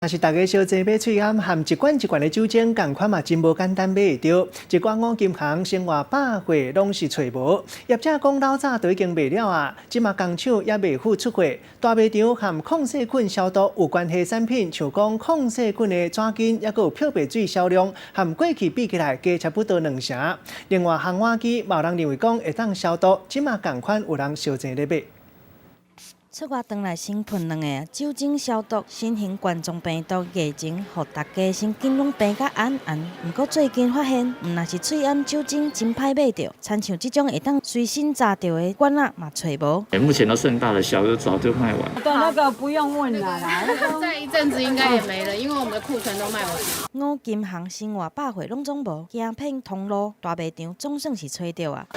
若是大家相齊買喙罨含一罐一罐的酒精，仝款嘛真無簡單買會著。一寡五金行、生活百貨攏是揣無。業者講老早就已經賣了啊，這馬工廠也未赴出貨。大賣場含抗細菌消毒有關係產品，像講抗細菌的紙巾，抑閣有漂白水銷量，含過去比起來加差不多兩成。另外，烘碗機嘛有人認為講會當消毒，這馬仝款有人相爭咧買。出外轉來先噴兩下酒精消毒，新型冠狀病毒疫情，予大家神經攏繃甲絚絚。毋過最近發現，毋但是喙罨酒精真歹買著，親像這種會當隨身攜著的罐仔嘛揣無。目前都盛大的銷就早就賣完。那個不用問了啦，再一陣子應該也沒了，因為我們的庫存都賣完。五金行、生活百貨攏總無，行遍通路大賣場總算是揣著啊。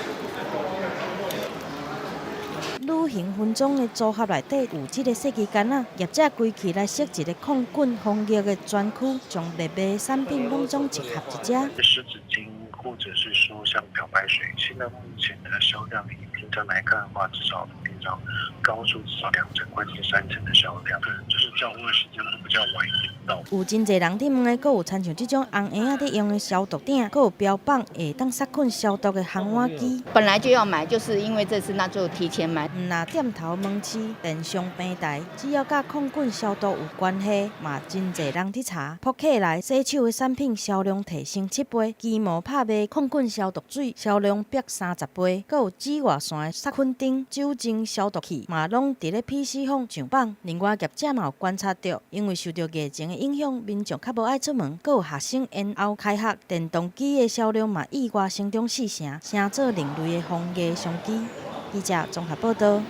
旅行分裝的組合內底有這個設計桿仔，業者規氣來設一個抗菌防疫的專區，將熱賣產品攏總一盒一隻。濕紙巾或者是說像漂白水，現在目前的銷量以平常來看的話，至少平常高出至少兩成，快近三成的銷量，可能就是交貨時間會比較晚一點到。有真濟人佇問的，閣有親像這種紅嬰仔佇用的消毒鼎，閣有標榜會當殺菌消毒的烘碗機。本來就要買，就是因為這次那就提前買。毋但店頭門市、電商平台，只要佮抗菌消毒有關係，嘛真濟人佇查。撲起來洗手的產品銷量提升七倍，雞毛拍賣抗菌消毒水銷量飆30倍，閣有紫外線殺菌燈、酒精消毒器，嘛攏佇咧 PC 行上榜。另外業者嘛有觀察著，因為受著疫情的影響，民眾較無愛出門，閣有學生延後開學，電動機的銷量嘛意外成長四成，成做另類的防疫商機。記者綜合報道。